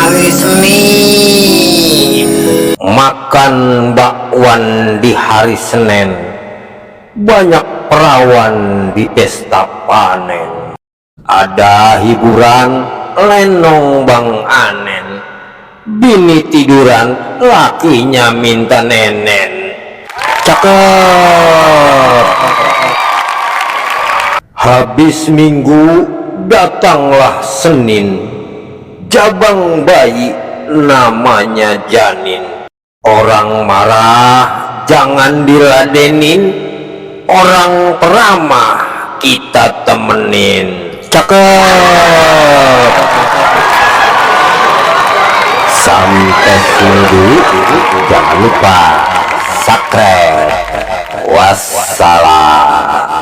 hari Senin. Makan bakwan di hari Senin, banyak perawan di pesta panen. Ada hiburan lenong Bang Anen, bini tiduran lakinya minta nenen. Cakep. Habis minggu datanglah Senin, jabang bayi namanya janin. Orang marah jangan diladenin, orang peramah kita temenin. Cakep. Sampai minggu jangan lupa subscribe. Wassalam.